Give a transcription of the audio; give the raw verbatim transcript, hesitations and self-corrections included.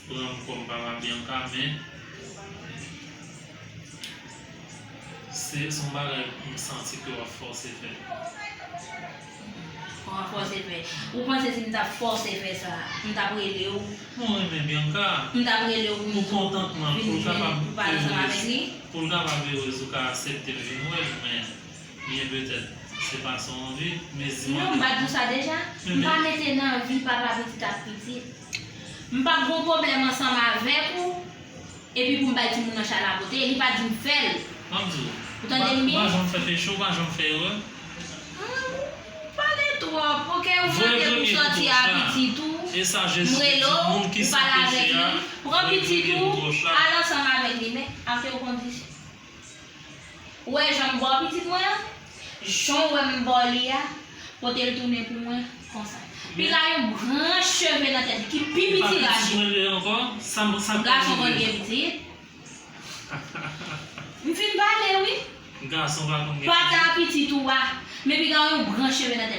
Pran m kòm papa Bianca, men se, se yon bagay m santi ke w ap fòse fè. Kòman fòse fè? Ou panse si m t ap fòse fè sa, m t ap rele w? Mwen renmen Bianca. M t ap rele w pou m di w vin jwenn pou pale ansanm avèk li? Pou l kapab erez, ou ka aksepte m vin wè l, men byen petèt se pa sa w anvi, men di mwen. Non, m pa t di w sa deja? M pa mete nan vi papa pitit ak pitit. M p ap gon pwoblèm ansanm avèk ou, epi pou m bay timoun nan chay lapote, li pa di m fè l. M ap di w, ou tande m byen? Ou pa janm fè peche, ou pa janm fè erè. Hmm, ou pale twòp, oke, ou mande pou sòti a pitit ou, m rele w, ou pale avèk li, pran pitit ou, al ansanm avèk li, men a ke yon kondisyon. Ou wè jan m ba w pitit mwen an? Jan w wè m ba w li a, pote l tounen pou mwen konsa. Piga yon branch cheve nan tèt li, ki pi piti raje. Gason konn gen pitit. M fin pale, wi. Gason pa konn gen pitit. Pata pitit ou a, men piga yon branch cheve nan tèt li.